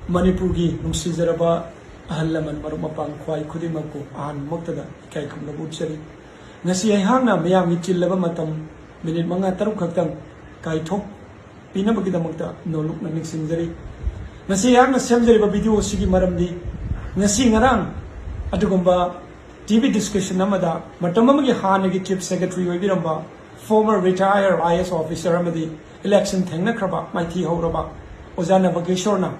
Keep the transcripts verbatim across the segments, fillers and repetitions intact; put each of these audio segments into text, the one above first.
ꯃꯅꯤꯄꯨꯔꯒꯤ ꯅꯨꯡꯁꯤꯖꯔꯕ ꯑꯍꯜ ꯂꯃꯟ, ꯃꯔꯨꯞ ꯃꯄꯥꯡ, ꯈ꯭ꯋꯥꯏ ꯈꯨꯗꯤꯡꯃꯛꯄꯨ ꯑꯍꯥꯟꯕꯃꯛꯇꯗ ꯏꯀꯥꯏ ꯈꯨꯝꯅꯕ ꯎꯠꯆꯔꯤ꯫ ꯉꯁꯤ ꯑꯩꯍꯥꯛꯅ ꯃꯌꯥꯝꯒꯤ ꯆꯤꯜꯂꯕ ꯃꯇꯝ, ꯃꯤꯅꯤꯠ ꯃꯉꯥ ꯇꯔꯨꯛ ꯈꯛꯇꯪ ꯀꯥꯏꯊꯣꯛꯄꯤꯅꯕꯒꯤꯗꯃꯛꯇ ꯅꯣꯂꯨꯛꯅ ꯅꯤꯡꯁꯤꯡꯖꯔꯤ꯫ ꯉꯁꯤ ꯑꯩꯍꯥꯛꯅ ꯁꯦꯝꯖꯔꯤꯕ ꯚꯤꯗꯤꯑꯣ ꯑꯁꯤꯒꯤ ꯃꯔꯝꯗꯤ, ꯉꯁꯤ ꯉꯔꯥꯡ ꯑꯗꯨꯒꯨꯝꯕ ꯇꯤ ꯚꯤ ꯗꯤꯁꯀꯁꯟ ꯑꯃꯗ ꯃꯇꯝ ꯑꯃꯒꯤ ꯍꯥꯟꯅꯒꯤ ꯆꯤꯐ ꯁꯦꯀ꯭ꯔꯦꯇꯔꯤ ꯑꯣꯏꯕꯤꯔꯝꯕ, ꯐꯣꯔꯃꯔ ꯔꯤꯇꯥꯌꯔ ꯑꯥꯏ ꯑꯦꯁ ꯑꯣꯐꯤꯁꯥꯔ ꯑꯃꯗꯤ ꯏꯂꯦꯛꯁꯟ ꯊꯦꯡꯅꯈ꯭ꯔꯕ, ꯃꯥꯏꯊꯤ ꯍꯧꯔꯕ ꯑꯣꯖꯥ ꯅꯕꯀꯤꯁꯣꯔꯅ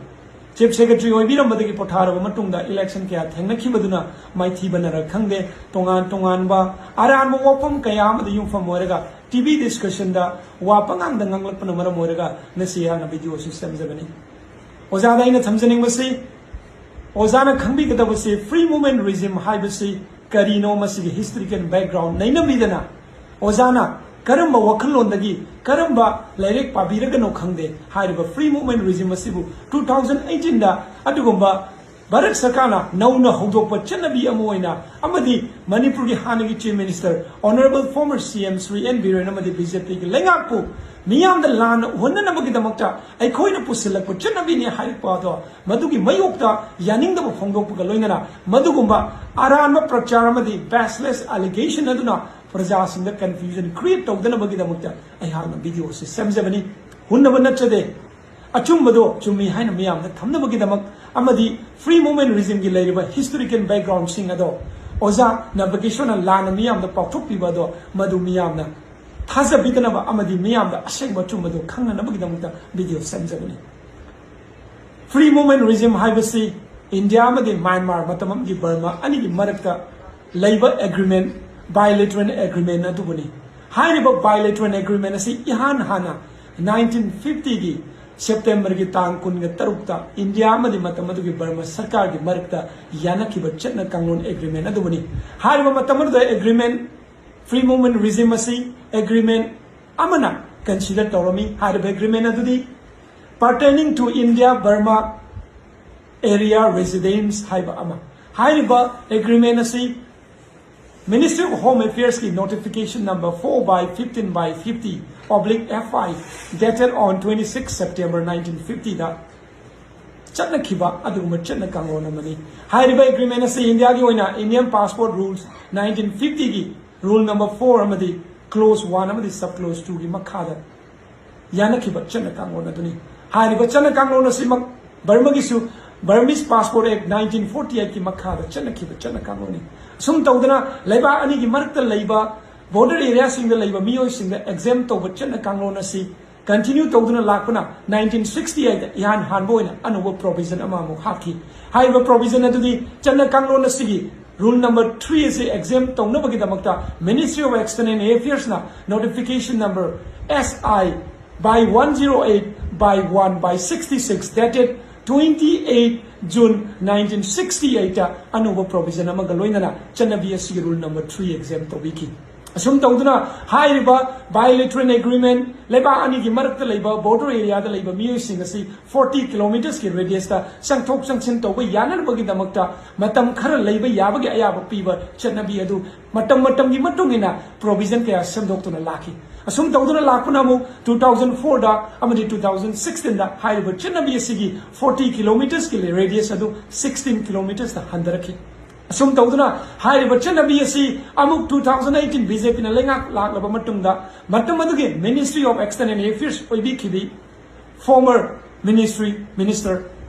ꯆꯤꯐ ꯁꯦꯀ꯭ꯔꯦꯇꯔꯤ ꯑꯣꯏꯕꯤꯔꯝꯕꯗꯒꯤ ꯄꯣꯊꯥꯔꯕ ꯃꯇꯨꯡꯗ ꯏꯂꯦꯛꯁꯟ ꯀꯌꯥ ꯊꯦꯡꯅꯈꯤꯕꯗꯨꯅ ꯃꯥꯏꯊꯤꯕꯅꯔ ꯈꯪꯗꯦ, ꯇꯣꯉꯥꯟ ꯇꯣꯉꯥꯟꯕ ꯑꯔꯥꯟꯕ ꯋꯥꯐꯝ ꯀꯌꯥ ꯑꯃꯗ ꯌꯨꯝꯐꯝ ꯑꯣꯏꯔꯒ ꯇꯤ ꯚꯤ ꯗꯤꯁꯀꯁꯟꯗ ꯋꯥ ꯄꯉꯥꯡꯗ ꯉꯥꯡꯂꯛꯄꯅ ꯃꯔꯝ ꯑꯣꯏꯔꯒ ꯉꯁꯤ ꯑꯩꯍꯥꯛꯅ ꯚꯤꯗꯤꯑꯣ ꯑꯁꯤ ꯁꯦꯝꯖꯕꯅꯤ꯫ ꯑꯣꯖꯥꯗ ꯑꯩꯅ ꯊꯝꯖꯅꯤꯡꯕꯁꯤ, ꯑꯣꯖꯥꯅ ꯈꯪꯕꯤꯒꯗꯕꯁꯤ, ꯐ꯭ꯔꯤ ꯃꯨꯚꯃꯦꯟꯠ ꯔꯤꯖꯤꯝ ꯍꯥꯏꯕꯁꯤ ꯀꯔꯤꯅꯣ, ꯃꯁꯤꯒꯤ ꯍꯤꯁꯇꯣꯔꯤꯀꯦꯜ ꯕꯦꯛꯒ꯭ꯔꯥꯎꯟ ꯅꯩꯅꯕꯤꯗꯅ, ꯑꯣꯖꯥꯅ ꯀꯔꯝꯕ ꯋꯥꯈꯜꯂꯣꯟꯗꯒꯤ, ꯀꯔꯝꯕ ꯂꯥꯏꯔꯤꯛ ꯄꯥꯕꯤꯔꯒꯅꯣ ꯈꯪꯗꯦ, ꯍꯥꯏꯔꯤꯕ ꯐ꯭ꯔꯤ ꯃꯨꯚꯃꯦꯟꯠ ꯔꯤꯖꯤꯝ ꯑꯁꯤꯕꯨ ꯇꯨ ꯊꯥꯎꯖꯟ ꯑꯩꯠꯇꯤꯟꯗ ꯑꯗꯨꯒꯨꯝꯕ ꯚꯥꯔꯠ ꯁꯔꯀꯥꯔꯅ ꯅꯧꯅ ꯍꯧꯗꯣꯛꯄ ꯆꯠꯅꯕꯤ ꯑꯃ ꯑꯣꯏꯅ, ꯑꯃꯗꯤ ꯃꯅꯤꯄꯨꯔꯒꯤ ꯍꯥꯟꯅꯒꯤ ꯆꯤꯐ ꯃꯤꯅꯤꯁꯇꯔ ꯑꯣꯅꯔꯦꯕꯜ ꯐꯣꯔꯃꯔ ꯁꯤ ꯑꯦꯝ ꯁ꯭ꯔꯤ ꯑꯦꯟ ꯕꯤꯔꯦꯟ ꯑꯃꯗꯤ ꯕꯤ ꯖꯦ ꯄꯤꯒꯤ ꯂꯩꯉꯥꯛꯄꯨ ꯃꯤꯌꯥꯝꯗ ꯂꯥꯟꯅ ꯎꯍꯟꯅꯅꯕꯒꯤꯗꯃꯛꯇ ꯑꯩꯈꯣꯏꯅ ꯄꯨꯁꯤꯜꯂꯛꯄ ꯆꯠꯅꯕꯤꯅꯤ ꯍꯥꯏꯔꯛꯄ ꯑꯗꯣ, ꯃꯗꯨꯒꯤ ꯃꯥꯌꯣꯛꯇ ꯌꯥꯅꯤꯡꯗꯕ ꯐꯣꯡꯗꯣꯛꯄꯒ ꯂꯣꯏꯅꯅ ꯃꯗꯨꯒꯨꯝꯕ ꯑꯔꯥꯟꯕ ꯄ꯭ꯔꯆꯥꯔ ꯑꯃꯗꯤ ꯕꯦꯁꯂꯦꯁ ꯑꯦꯂꯤꯒꯦꯁꯟ ꯑꯗꯨꯅ ꯄ꯭ꯔꯖꯥꯁꯤꯡꯗ ꯀꯟꯐ꯭ꯌꯨꯖꯟ ꯀ꯭ꯔꯤꯌꯦꯠ ꯇꯧꯗꯅꯕꯒꯤꯗꯃꯛꯇ ꯑꯩꯍꯥꯛꯅ ꯚꯤꯗꯤꯑꯣ ꯑꯁꯤ ꯁꯦꯝꯖꯕꯅꯤ꯫ ꯍꯨꯟꯅꯕ ꯅꯠꯆꯗꯦ, ꯑꯆꯨꯝꯕꯗꯣ ꯆꯨꯝꯃꯤ ꯍꯥꯏꯅ ꯃꯤꯌꯥꯝꯗ ꯊꯝꯅꯕꯒꯤꯗꯃꯛ ꯑꯃꯗꯤ ꯐ꯭ꯔꯤ ꯃꯨꯚꯃꯦꯟꯠ ꯔꯤꯖꯤꯝꯒꯤ ꯂꯩꯔꯤꯕ ꯍꯤꯁꯇꯣꯔꯤꯀꯦꯜ ꯕꯦꯛꯒ꯭ꯔꯥꯎꯟꯁꯤꯡ ꯑꯗꯣ ꯑꯣꯖꯥ ꯅꯕꯀꯤꯁꯣꯔꯅ ꯂꯥꯟꯅ ꯃꯤꯌꯥꯝꯗ ꯄꯥꯎꯊꯣꯛꯄꯤꯕ ꯑꯗꯣ ꯃꯗꯨ ꯃꯤꯌꯥꯝꯅ ꯊꯥꯖꯕꯤꯗꯅꯕ ꯑꯃꯗꯤ ꯃꯤꯌꯥꯝꯗ ꯑꯁꯦꯡꯕ ꯑꯆꯨꯝꯕꯗꯨ ꯈꯪꯅꯅꯕꯒꯤꯗꯃꯛꯇ ꯚꯤꯗꯤꯑꯣ ꯁꯦꯝꯖꯕꯅꯤ꯫ ꯐ꯭ꯔꯤ ꯃꯨꯚꯃꯦꯟꯠ ꯔꯤꯖꯤꯝ ꯍꯥꯏꯕꯁꯤ ꯏꯟꯗꯤꯌꯥ ꯑꯃꯗꯤ ꯃ꯭ꯌꯥꯟꯃꯥꯔ, ꯃꯇꯝ ꯑꯃꯒꯤ ꯕꯔꯃꯥ, ꯑꯅꯤꯒꯤ ꯃꯔꯛꯇ ꯂꯩꯕ ꯑꯦꯒ꯭ꯔꯤꯃꯦꯟ, ꯕꯥꯏꯂꯦꯇꯔꯦꯜ ꯑꯦꯒ꯭ꯔꯤꯃꯦꯟ ꯑꯗꯨꯕꯨꯅꯤ꯫ ꯍꯥꯏꯔꯤꯕ ꯕꯥꯏꯂꯦꯇꯔꯦꯜ ꯑꯦꯒ꯭ꯔꯤꯃꯦꯟ ꯑꯁꯤ ꯏꯍꯥꯟ ꯍꯥꯟꯅ ꯅꯥꯏꯟꯇꯤꯟ ꯐꯤꯐꯇꯤꯒꯤ ꯁꯦꯞꯇꯦꯝꯕꯔꯒꯤ ꯇꯥꯡ ꯀꯨꯟꯒ ꯇꯔꯨꯛꯇ ꯏꯟꯗꯤꯌꯥ ꯑꯃꯗꯤ ꯃꯇꯝ ꯑꯗꯨꯒꯤ ꯕꯔꯃꯥ ꯁꯔꯀꯥꯔꯒꯤ ꯃꯔꯛꯇ ꯌꯥꯅꯈꯤꯕ ꯆꯠꯅ ꯀꯥꯡꯂꯣꯟ ꯑꯦꯒ꯭ꯔꯤꯃꯦꯟ ꯑꯗꯨꯕꯨꯅꯤ꯫ ꯍꯥꯏꯔꯤꯕ ꯃꯇꯝ ꯑꯗꯨꯗ ꯑꯦꯒ꯭ꯔꯤꯃꯦꯟ, ꯐ꯭ꯔꯤ ꯃꯨꯚꯃꯦꯟꯠ ꯔꯤꯖꯤꯝ ꯑꯁꯤ ꯑꯦꯒ꯭ꯔꯤꯃꯦꯟ ꯑꯃꯅ ꯀꯟꯁꯤꯗꯔ ꯇꯧꯔꯝꯃꯤ꯫ ꯍꯥꯏꯔꯤꯕ ꯑꯦꯒ꯭ꯔꯤꯃꯦꯟ ꯑꯗꯨꯗꯤ Pertaining to India Burma Area Residence ꯍꯥꯏꯕ ꯑꯃ꯫ ꯍꯥꯏꯔꯤꯕ ꯑꯦꯒ꯭ꯔꯤꯃꯦꯟ ꯑꯁꯤ Ministry of Home Affairs ꯀꯤ notification number four by fifteen by fifty oblique F I dated on twenty six September nineteen fifty ꯗ ꯆꯠꯅꯈꯤꯕ ꯑꯗꯨꯒꯨꯝꯕ ꯆꯠꯅ ꯀꯥꯡꯂꯣꯟ ꯑꯃꯅꯤ꯫ ꯍꯥꯏꯔꯤꯕ ꯑꯦꯒ꯭ꯔꯤꯃꯦꯟ ꯑꯁꯤ ꯏꯟꯗꯤꯌꯥꯒꯤ ꯑꯣꯏꯅ Indian Passport Rules nineteen fifty ꯒꯤ rule number four ꯑꯃꯗꯤ clause one ꯑꯃꯗꯤ sub clause two ꯒꯤ ꯃꯈꯥꯗ ꯌꯥꯅꯈꯤꯕ ꯆꯠꯅ ꯀꯥꯡꯂꯣꯟ ꯑꯗꯨꯅꯤ꯫ ꯍꯥꯏꯔꯤꯕ ꯆꯠꯅ ꯀꯥꯡꯂꯣꯟ ꯑꯁꯤꯃꯛ ꯕꯔꯃꯥꯒꯤꯁꯨ Burmese Passport Act nineteen forty eight ꯀꯤ ꯃꯈꯥꯗ ꯆꯠꯅꯈꯤꯕ ꯆꯠꯅ ꯀꯥꯡꯂꯣꯟꯅꯤ꯫ ꯑꯁꯨꯝ ꯇꯧꯗꯅ ꯂꯩꯕꯥꯛ ꯑꯅꯤꯒꯤ ꯃꯔꯛꯇ ꯂꯩꯕ border area ꯁꯤꯡꯗ ꯂꯩꯕ ꯃꯤꯑꯣꯏꯁꯤꯡꯗ exempt ꯇꯧꯕ ꯆꯠꯅ ꯀꯥꯡꯂꯣꯟ ꯑꯁꯤ continue ꯇꯧꯗꯨꯅ ꯂꯥꯛꯄꯅ nineteen sixty eight ꯏꯍꯥꯟ ꯍꯥꯟꯕ ꯑꯣꯏꯅ ꯑꯅꯧꯕ provision ꯑꯃ ꯑꯃꯨꯛ ꯍꯥꯞꯈꯤ꯫ ꯍꯥꯏꯔꯤꯕ provision ꯑꯗꯨꯗꯤ ꯆꯠꯅ ꯀꯥꯡꯂꯣꯟ ꯑꯁꯤꯒꯤ rule number three ꯑꯁꯤ exempt ꯇꯧꯅꯕꯒꯤꯗꯃꯛꯇ Ministry of External Affairs ꯅ notification number S I by one zero eight by one by sixty six dated twenty eight June nineteen sixty eight ꯑꯅꯧꯕ provision ꯑꯃꯒ ꯂꯣꯏꯅꯅ ꯆꯠꯅꯕꯤ ꯑꯁꯤꯒꯤ rule number three exempt ꯇꯧꯕꯤꯈꯤ꯫ ꯑꯁꯨꯝ ꯇꯧꯗꯨꯅ ꯍꯥꯏꯔꯤꯕ bilateral agreement, ꯂꯩꯕꯥꯛ ꯑꯅꯤꯒꯤ ꯃꯔꯛꯇ ꯂꯩꯕ border area ꯗ ꯂꯩꯕ ꯃꯤꯑꯣꯏꯁꯤꯡ ꯑꯁꯤ forty kilometers ꯀꯤ radius ꯇ ꯆꯪꯊꯣꯛ ꯆꯪꯁꯤꯟ ꯇꯧꯕ ꯌꯥꯅꯅꯕꯒꯤꯗꯃꯛꯇ ꯃꯇꯝ ꯈꯔ ꯂꯩꯕ ꯌꯥꯕꯒꯤ ꯑꯌꯥꯕ ꯄꯤꯕ ꯆꯠꯅꯕꯤ ꯑꯗꯨ ꯃꯇꯝ ꯃꯇꯝꯒꯤ ꯃꯇꯨꯡ ꯏꯟꯅ provision ꯀꯌꯥ ꯁꯦꯝꯗꯣꯛꯇꯨꯅ ꯂꯥꯛꯈꯤ꯫ ꯑꯁꯨꯝ ꯇꯧꯗꯨꯅ ꯂꯥꯛꯄꯅ ꯑꯃꯨꯛ two thousand four ꯗ ꯑꯃꯗꯤ two thousand sixteen ꯗ ꯍꯥꯏꯔꯤꯕ ꯆꯠꯅꯕꯤ ꯑꯁꯤꯒꯤ forty kilometers ꯀꯤ radius ꯑꯗꯨ sixteen kilometers ꯇ ꯍꯟꯊꯔꯛꯈꯤ꯫ ꯑꯁꯨꯝ ꯇꯧꯗꯨꯅ ꯍꯥꯏꯔꯤꯕ ꯆꯠꯅꯕꯤ ꯑꯁꯤ ꯑꯃꯨꯛ two thousand eighteen BJP ꯅ ꯂꯩꯉꯥꯛ ꯂꯥꯛꯂꯕ ꯃꯇꯨꯡꯗ ꯃꯇꯝ ꯑꯗꯨꯒꯤ Ministry of External Affairs ꯑꯣꯏꯕꯤꯈꯤꯕꯤ former ministry minister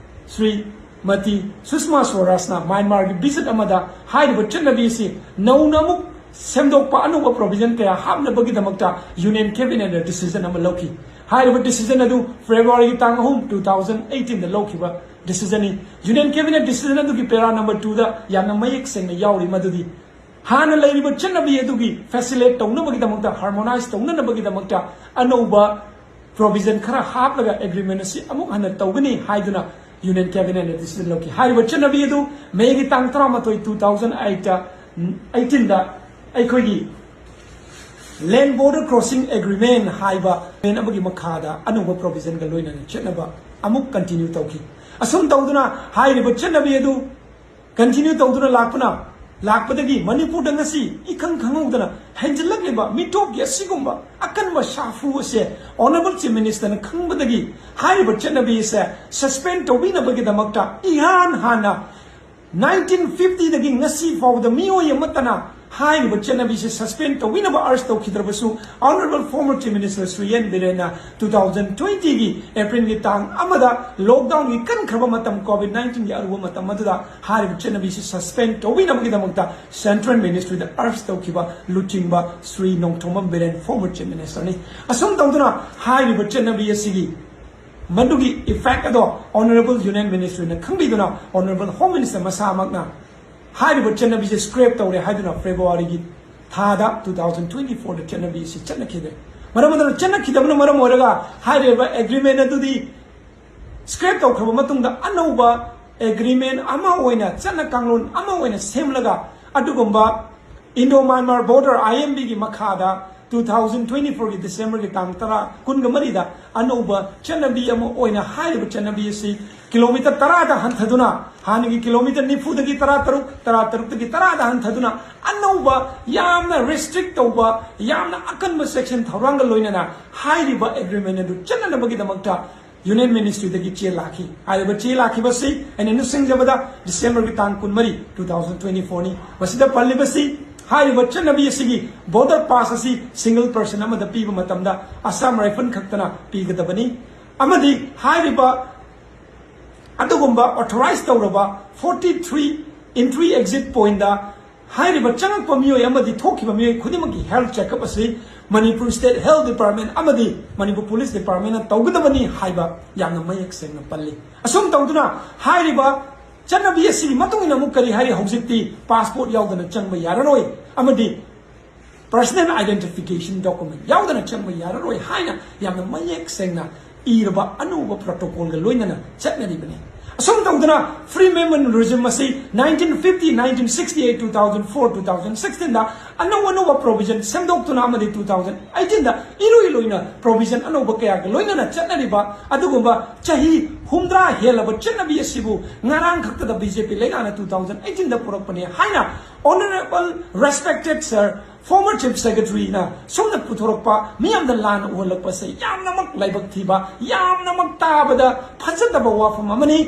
Shrimati Sushma ꯁ꯭ꯋꯔꯥꯖꯅ ꯃ꯭ꯌꯥꯟꯃꯥꯔꯒꯤ visit ꯑꯃꯗ ꯍꯥꯏꯔꯤꯕ ꯆꯠꯅꯕꯤ ꯑꯁꯤ ꯅꯧꯅ ꯑꯃꯨꯛ ꯁꯦꯝꯗꯣꯛꯄ ꯑꯅꯧꯕ provision ꯀꯌꯥ ꯍꯥꯞꯅꯕꯒꯤꯗꯃꯛꯇ Union Cabinet ꯅ decision ꯑꯃ ꯂꯧꯈꯤ꯫ ꯍꯥꯏꯔꯤꯕ decision ꯑꯗꯨ February ꯒꯤ ꯇꯥꯡ ꯑꯍꯨꯝ, two thousand eighteen ꯗ ꯂꯧꯈꯤꯕ decision ꯅꯤ꯫ Union Cabinet decision ꯑꯗꯨꯒꯤ para number two ꯗ ꯌꯥꯝꯅ ꯃꯌꯦꯛ ꯁꯦꯡꯅ ꯌꯥꯎꯔꯤ ꯃꯗꯨꯗꯤ ꯍꯥꯟꯅ ꯂꯩꯔꯤꯕ ꯆꯠꯅꯕꯤ ꯑꯗꯨꯒꯤ facilitate ꯇꯧꯅꯕꯒꯤꯗꯃꯛꯇ, harmonize ꯇꯧꯅꯅꯕꯒꯤꯗꯃꯛꯇ ꯑꯅꯧꯕ provision ꯈꯔ ꯍꯥꯞꯂꯒ agreement ꯑꯁꯤ ꯑꯃꯨꯛ ꯍꯟꯅ ꯇꯧꯒꯅꯤ ꯍꯥꯏꯗꯨꯅ Union Cabinet ꯅ decision ꯂꯧꯈꯤ꯫ ꯍꯥꯏꯔꯤꯕ ꯆꯠꯅꯕꯤ ꯑꯗꯨ May ꯒꯤ ꯇꯥꯡ ꯇꯔꯥꯃꯥꯊꯣꯏ, two thousand eight ꯗ, eighteen ꯗ ꯑꯩꯈꯣꯏꯒꯤ Land Border Crossing Agreement ꯍꯥꯏꯕ agreement ꯑꯃꯒꯤ ꯃꯈꯥꯗ ꯑꯅꯧꯕ provision ꯒ ꯂꯣꯏꯅꯅ ꯆꯠꯅꯕ ꯑꯃꯨꯛ continue ꯇꯧꯈꯤ꯫ ꯑꯁꯨꯝ ꯇꯧꯗꯨꯅ ꯍꯥꯏꯔꯤꯕ ꯆꯠꯅꯕꯤ ꯑꯗꯨ continue ꯇꯧꯗꯨꯅ ꯂꯥꯛꯄꯅ ꯂꯥꯛꯄꯗꯒꯤ ꯃꯅꯤꯄꯨꯔꯗ ꯉꯁꯤ ꯏꯈꯪ ꯈꯪꯍꯧꯗꯅ ꯍꯦꯟꯖꯤꯜꯂꯛꯂꯤꯕ ꯃꯤꯇꯣꯞꯀꯤ ꯑꯁꯤꯒꯨꯝꯕ ꯑꯀꯟꯕ ꯁꯥꯐꯨ ꯑꯁꯦ Honourable Chief Minister ꯅ ꯈꯪꯕꯗꯒꯤ ꯍꯥꯏꯔꯤꯕ ꯆꯠꯅꯕꯤ ꯑꯁꯦ suspend ꯇꯧꯕꯤꯅꯕꯒꯤꯗꯃꯛꯇ ꯏꯍꯥꯟ ꯍꯥꯟꯅ nineteen fifty ꯗꯒꯤ ꯉꯁꯤ ꯐꯥꯎꯕꯗ ꯃꯤꯑꯣꯏ ꯑꯃꯠꯇꯅ ꯍꯥꯏꯔꯤꯕ ꯆꯠꯅꯕꯤꯁꯦ suspend ꯇꯧꯕꯤꯅꯕ urge ꯇꯧꯈꯤꯗ꯭ꯔꯕꯁꯨ, Honourable former Chief Minister Shri N ꯕꯤꯔꯦꯟꯅ two thousand twenty ꯒꯤ April ꯒꯤ ꯇꯥꯡ ꯑꯃꯗ lockdown ꯒꯤ ꯀꯟꯈ꯭ꯔꯕ ꯃꯇꯝ, COVID nineteen ꯒꯤ ꯑꯔꯨꯕ ꯃꯇꯝ ꯑꯗꯨꯗ ꯍꯥꯏꯔꯤꯕ ꯆꯠꯅꯕꯤꯁꯤ suspend ꯇꯧꯕꯤꯅꯕꯒꯤꯗꯃꯛꯇ Central Ministry ꯗ urge ꯇꯧꯈꯤꯕ ꯂꯨꯆꯤꯡꯕ Shri Nongthombam Biren, former Chief Minister ꯅꯤ꯫ ꯑꯁꯨꯝ ꯇꯧꯗꯨꯅ ꯍꯥꯏꯔꯤꯕ ꯆꯠꯅꯕꯤ ꯑꯁꯤꯒꯤ ꯃꯗꯨꯒꯤ effect ꯑꯗꯣ Honourable Union Ministry ꯅ ꯈꯪꯕꯤꯗꯨꯅ Honourable Home Minister ꯃꯁꯥꯃꯛꯅ ꯍꯥꯏꯔꯤꯕ ꯆꯠꯅꯕꯤꯁꯦ scrap ꯇꯧꯔꯦ ꯍꯥꯏꯗꯨꯅ February ꯒꯤ ꯊꯥꯗ two thousand twenty four ꯗ ꯆꯠꯅꯕꯤ ꯑꯁꯤ ꯆꯠꯅꯈꯤꯗ꯭ꯔꯦ꯫ ꯃꯔꯝ ꯑꯗꯨꯅ ꯆꯠꯅꯈꯤꯗꯕꯅ ꯃꯔꯝ ꯑꯣꯏꯔꯒ ꯍꯥꯏꯔꯤꯕ agreement ꯑꯗꯨꯗꯤ scrap ꯇꯧꯈ꯭ꯔꯕ ꯃꯇꯨꯡꯗ ꯑꯅꯧꯕ agreement ꯑꯃ ꯑꯣꯏꯅ, ꯆꯠꯅ ꯀꯥꯡꯂꯣꯟ ꯑꯃ ꯑꯣꯏꯅ ꯁꯦꯝꯂꯒ ꯑꯗꯨꯒꯨꯝꯕ Indo Myanmar Border, I M B ꯒꯤ ꯃꯈꯥꯗ two thousand twenty four ꯒꯤ December ꯒꯤ ꯇꯥꯡ ꯇꯔꯥ, ꯀꯨꯟꯒ ꯃꯔꯤꯗ ꯑꯅꯧꯕ ꯆꯠꯅꯕꯤ ꯑꯃ ꯑꯣꯏꯅ ꯍꯥꯏꯔꯤꯕ ꯆꯠꯅꯕꯤ ꯑꯁꯤ kilometre ꯇꯔꯥꯗ ꯍꯟꯊꯗꯨꯅ, ꯍꯥꯟꯅꯒꯤ kilometre ꯅꯤꯐꯨꯗꯒꯤ ꯇꯔꯥ ꯇꯔꯨꯛ, ꯇꯔꯥ ꯇꯔꯨꯛꯇꯒꯤ ꯇꯔꯥꯗ ꯍꯟꯊꯗꯨꯅ ꯑꯅꯧꯕ ꯌꯥꯝꯅ restrict ꯇꯧꯕ, ꯌꯥꯝꯅ ꯑꯀꯟꯕ section ꯊꯧꯔꯥꯡꯒ ꯂꯣꯏꯅꯅ ꯍꯥꯏꯔꯤꯕ agreement ꯑꯗꯨ ꯆꯠꯅꯅꯕꯒꯤꯗꯃꯛꯇ Union Ministry ꯗꯒꯤ ꯆꯦ ꯂꯥꯛꯈꯤ꯫ ꯍꯥꯏꯔꯤꯕ ꯆꯦ ꯂꯥꯛꯈꯤꯕꯁꯤ ꯑꯩꯅ ꯅꯤꯡꯁꯤꯡꯖꯕꯗ December ꯒꯤ ꯇꯥꯡ ꯀꯨꯟꯃꯔꯤ, two thousand twenty four ꯅꯤ꯫ ꯃꯁꯤꯗ ꯄꯜꯂꯤꯕꯁꯤ ꯍꯥꯏꯔꯤꯕ ꯆꯠꯅꯕꯤ ꯑꯁꯤꯒꯤ border pass ꯑꯁꯤ single person ꯑꯃꯗ ꯄꯤꯕ ꯃꯇꯝꯗ Assam Rifle ꯈꯛꯇꯅ ꯄꯤꯒꯗꯕꯅꯤ ꯑꯃꯗꯤ ꯍꯥꯏꯔꯤꯕ ꯑꯗꯨꯒꯨꯝꯕ authorize ꯇꯧꯔꯕ forty three entry exit point ꯇ ꯍꯥꯏꯔꯤꯕ ꯆꯪꯉꯛꯄ ꯃꯤꯑꯣꯏ ꯑꯃꯗꯤ ꯊꯣꯛꯈꯤꯕ ꯃꯤꯑꯣꯏ ꯈꯨꯗꯤꯡꯃꯛꯀꯤ health checkup ꯑꯁꯤ Manipur State Health Department ꯑꯃꯗꯤ Manipur Police Department ꯅ ꯇꯧꯒꯗꯕꯅꯤ ꯍꯥꯏꯕ ꯌꯥꯝꯅ ꯃꯌꯦꯛ ꯁꯦꯡꯅ ꯄꯜꯂꯤ꯫ ꯑꯁꯨꯝ ꯇꯧꯗꯨꯅ ꯍꯥꯏꯔꯤꯕ ꯆꯠꯅꯕꯤ ꯑꯁꯤꯒꯤ ꯃꯇꯨꯡ ꯏꯟꯅ ꯑꯃꯨꯛ ꯀꯔꯤ ꯍꯥꯏꯔꯤ? ꯍꯧꯖꯤꯛꯇꯤ passport ꯌꯥꯎꯗꯅ ꯆꯪꯕ ꯌꯥꯔꯔꯣꯏ ꯑꯃꯗꯤ personal identification document ꯌꯥꯎꯗꯅ ꯆꯪꯕ ꯌꯥꯔꯔꯣꯏ ꯍꯥꯏꯅ ꯌꯥꯝꯅ ꯃꯌꯦꯛ ꯁꯦꯡꯅ ꯏꯔꯕ ꯑꯅꯧꯕ protocol ꯒ ꯂꯣꯏꯅꯅ ꯆꯠꯅꯔꯤꯕꯅꯤ꯫ ꯑꯁꯨꯝ ꯇꯧꯗꯅ free movement regime ꯑꯁꯤ nineteen fifty, nineteen sixty eight, two thousand four, two thousand sixteen ꯗ ꯑꯅꯧ ꯑꯅꯧꯕ provision ꯁꯦꯝꯗꯣꯛꯇꯨꯅ ꯑꯃꯗꯤ two thousand eighteen ꯗ ꯏꯔꯣꯏ ꯂꯣꯏꯅ provision ꯑꯅꯧꯕ ꯀꯌꯥꯒ ꯂꯣꯏꯅꯅ ꯆꯠꯅꯔꯤꯕ ꯑꯗꯨꯒꯨꯝꯕ ꯆꯍꯤ ꯍꯨꯝꯗ꯭ꯔꯥ ꯍꯦꯜꯂꯕ ꯆꯠꯅꯕꯤ ꯑꯁꯤꯕꯨ ꯉꯔꯥꯡ ꯈꯛꯇꯗ BJP ꯂꯩꯉꯥꯛꯅ two thousand eighteen ꯗ ꯄꯨꯔꯛꯄꯅꯦ ꯍꯥꯏꯅ Honorable Respected Sir, Former Chief Secretary ꯅ ꯁꯣꯝꯗ ꯄꯨꯊꯣꯔꯛꯄ ꯃꯤꯌꯥꯝꯗ ꯂꯥꯟꯅ ꯎꯍꯜꯂꯛꯄꯁꯦ ꯌꯥꯝꯅꯃꯛ ꯂꯥꯏꯕꯛ ꯊꯤꯕ, ꯌꯥꯝꯅꯃꯛ ꯇꯥꯕꯗ ꯐꯖꯗꯕ ꯋꯥꯐꯝ ꯑꯃꯅꯤ꯫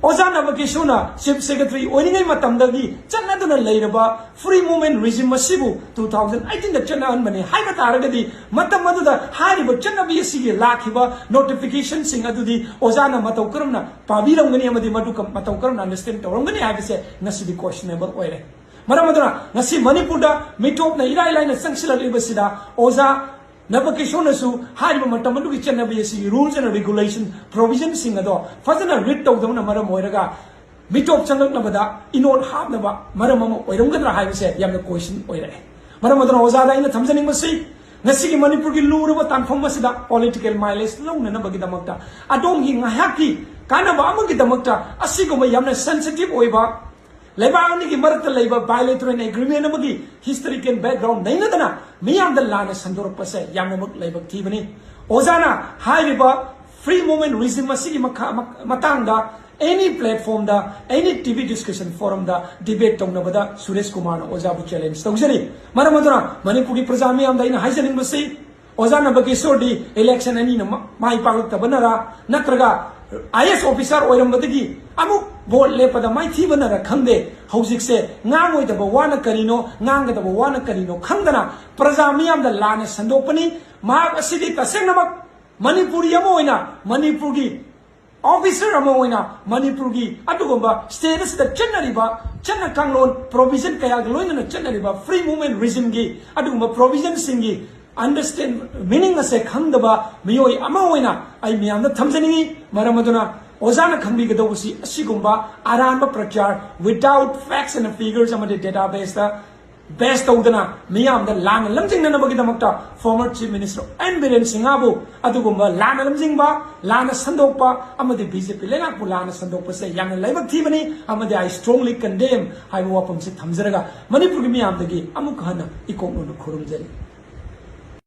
ꯑꯣꯖꯥ ꯅꯕꯀꯤꯁꯣꯔꯅ Chief Secretary ꯑꯣꯏꯔꯤꯉꯩ ꯃꯇꯝꯗꯒꯤ ꯆꯠꯅꯗꯨꯅ ꯂꯩꯔꯕ free movement regime ꯑꯁꯤꯕꯨ two thousand eighteen ꯗ ꯆꯠꯅꯍꯟꯕꯅꯤ ꯍꯥꯏꯕ ꯇꯥꯔꯒꯗꯤ, ꯃꯇꯝ ꯑꯗꯨꯗ ꯍꯥꯏꯔꯤꯕ ꯆꯠꯅꯕꯤ ꯑꯁꯤꯒꯤ ꯂꯥꯛꯈꯤꯕ notification ꯁꯤꯡ ꯑꯗꯨꯗꯤ ꯑꯣꯖꯥꯅ ꯃꯇꯧ ꯀꯔꯝꯅ ꯄꯥꯕꯤꯔꯝꯒꯅꯤ ꯑꯃꯗꯤ ꯃꯗꯨ ꯀ-, ꯃꯇꯧ ꯀꯔꯝꯅ understand ꯇꯧꯔꯝꯒꯅꯤ ꯍꯥꯏꯕꯁꯦ ꯉꯁꯤꯗꯤ questionable ꯑꯣꯏꯔꯦ꯫ ꯃꯔꯝ ꯑꯗꯨꯅ ꯉꯁꯤ ꯃꯅꯤꯄꯨꯔꯗ ꯃꯤꯇꯣꯞꯅ ꯏꯔꯥꯏ ꯂꯥꯏꯅ ꯆꯪꯁꯤꯜꯂꯛꯂꯤꯕꯁꯤꯗ ꯑꯣꯖꯥ ꯅꯕꯀꯤꯁꯣꯔꯅꯁꯨ ꯍꯥꯏꯔꯤꯕ ꯃꯇꯝ ꯑꯗꯨꯒꯤ ꯆꯠꯅꯕꯤ ꯑꯁꯤꯒꯤ rules and regulation provision ꯁꯤꯡ ꯑꯗꯣ ꯐꯖꯅ read ꯇꯧꯗꯕꯅ ꯃꯔꯝ ꯑꯣꯏꯔꯒ ꯃꯤꯇꯣꯞ ꯆꯪꯂꯛꯅꯕꯗ ꯏꯅꯣꯠ ꯍꯥꯞꯅꯕ ꯃꯔꯝ ꯑꯃ ꯑꯣꯏꯔꯝꯒꯗ꯭ꯔꯥ ꯍꯥꯏꯕꯁꯦ ꯌꯥꯝꯅ question ꯑꯣꯏꯔꯛꯑꯦ꯫ ꯃꯔꯝ ꯑꯗꯨꯅ ꯑꯣꯖꯥꯗ ꯑꯩꯅ ꯊꯝꯖꯅꯤꯡꯕꯁꯤ, ꯉꯁꯤꯒꯤ ꯃꯅꯤꯄꯨꯔꯒꯤ ꯂꯨꯔꯕ ꯇꯥꯟꯐꯝ ꯑꯁꯤꯗ political mileage ꯂꯧꯅꯅꯕꯒꯤꯗꯃꯛꯇ, ꯑꯗꯣꯝꯒꯤ ꯉꯥꯏꯍꯥꯛꯀꯤ ꯀꯥꯟꯅꯕ ꯑꯃꯒꯤꯗꯃꯛꯇ ꯑꯁꯤꯒꯨꯝꯕ ꯌꯥꯝꯅ sensitive ꯑꯣꯏꯕ ꯂꯩꯕꯥꯛ ꯑꯅꯤꯒꯤ ꯃꯔꯛꯇ ꯂꯩꯕ bilateral agreement ꯑꯃꯒꯤ historical background ꯅꯩꯅꯗꯅ ꯃꯤꯌꯥꯝꯗ ꯂꯥꯟꯅ ꯁꯟꯗꯣꯔꯛꯄꯁꯦ ꯌꯥꯝꯅꯃꯛ ꯂꯥꯏꯕꯛ ꯊꯤꯕꯅꯤ꯫ ꯑꯣꯖꯥꯅ ꯍꯥꯏꯔꯤꯕ free movement regime ꯑꯁꯤꯒꯤ ꯃꯈꯥ-, ꯃ-, ꯃꯇꯥꯡꯗ any platform ꯗ, any TV discussion forum ꯗ debate ꯇꯧꯅꯕꯗ ꯁꯨꯔꯦꯁ ꯀꯨꯃꯥꯔꯅ ꯑꯣꯖꯥꯕꯨ challenge ꯇꯧꯖꯔꯤ꯫ ꯃꯔꯝ ꯑꯗꯨꯅ ꯃꯅꯤꯄꯨꯔꯒꯤ ꯄ꯭ꯔꯖꯥ ꯃꯤꯌꯥꯝꯗ ꯑꯩꯅ ꯍꯥꯏꯖꯅꯤꯡꯕꯁꯤ, ꯑꯣꯖꯥ ꯅꯕꯀꯤꯁꯣꯔꯗꯤ election ꯑꯅꯤꯅ ꯃ-, ꯃꯥꯏ ꯄꯥꯛꯂꯛꯇꯕꯅꯔꯥ, ꯅꯠꯇ꯭ꯔꯒ IAS officer ꯑꯣꯏꯔꯝꯕꯗꯒꯤ ꯑꯃꯨꯛ vote ꯂꯦꯞꯄꯗ ꯃꯥꯏꯊꯤꯕꯅꯔꯥ ꯈꯪꯗꯦ, ꯍꯧꯖꯤꯛꯁꯦ ꯉꯥꯡꯉꯣꯏꯗꯕ ꯋꯥꯅ ꯀꯔꯤꯅꯣ, ꯉꯥꯡꯒꯗꯕ ꯋꯥꯅ ꯀꯔꯤꯅꯣ ꯈꯪꯗꯅ ꯄ꯭ꯔꯖꯥ ꯃꯤꯌꯥꯝꯗ ꯂꯥꯟꯅ ꯁꯟꯗꯣꯛꯄꯅꯤ꯫ ꯃꯍꯥꯛ ꯑꯁꯤꯗꯤ ꯇꯁꯦꯡꯅꯃꯛ ꯃꯅꯤꯄꯨꯔꯤ ꯑꯃ ꯑꯣꯏꯅ, ꯃꯅꯤꯄꯨꯔꯒꯤ officer ꯑꯃ ꯑꯣꯏꯅ, ꯃꯅꯤꯄꯨꯔꯒꯤ ꯑꯗꯨꯒꯨꯝꯕ state ꯑꯁꯤꯗ ꯆꯠꯅꯔꯤꯕ ꯆꯠꯅ ꯀꯥꯡꯂꯣꯟ provision ꯀꯌꯥꯒ ꯂꯣꯏꯅꯅ ꯆꯠꯅꯔꯤꯕ free movement regime ꯒꯤ ꯑꯗꯨꯒꯨꯝꯕ provision ꯁꯤꯡꯒꯤ understand meaning ꯑꯁꯦ ꯈꯪꯗꯕ ꯃꯤꯑꯣꯏ ꯑꯃ ꯑꯣꯏꯅ ꯑꯩ ꯃꯤꯌꯥꯝꯗ ꯊꯝꯖꯅꯤꯡꯏ꯫ ꯃꯔꯝ ꯑꯗꯨꯅ ꯑꯣꯖꯥꯅ ꯈꯪꯕꯤꯒꯗꯧꯕꯁꯤ, ꯑꯁꯤꯒꯨꯝꯕ ꯑꯔꯥꯟꯕ ꯄ꯭ꯔꯆꯥꯔ without facts and figures ꯑꯃꯗꯤ database ꯇ ꯕꯦꯁ ꯇꯧꯗꯅ ꯃꯤꯌꯥꯝꯗ ꯂꯥꯟꯅ ꯂꯝꯖꯤꯡꯅꯅꯕꯒꯤꯗꯃꯛꯇ former Chief Minister N Biren Singhaꯕꯨ ꯑꯗꯨꯒꯨꯝꯕ ꯂꯥꯟꯅ ꯂꯝꯖꯤꯡꯕ, ꯂꯥꯟꯅ ꯁꯟꯗꯣꯛꯄ ꯑꯃꯗꯤ BJP ꯂꯩꯉꯥꯛꯄꯨ ꯂꯥꯟꯅ ꯁꯟꯗꯣꯛꯄꯁꯦ ꯌꯥꯝꯅ ꯂꯥꯏꯕꯛ ꯊꯤꯕꯅꯤ ꯑꯃꯗꯤ I strongly condemn ꯍꯥꯏꯕ ꯋꯥꯐꯝꯁꯤ ꯊꯝꯖꯔꯒ ꯃꯅꯤꯄꯨꯔꯒꯤ ꯃꯤꯌꯥꯝꯗꯒꯤ ꯑꯃꯨꯛ ꯍꯟꯅ ꯏꯀꯣꯛ ꯅꯣꯟꯅ ꯈꯨꯔꯨꯝꯖꯔꯤ꯫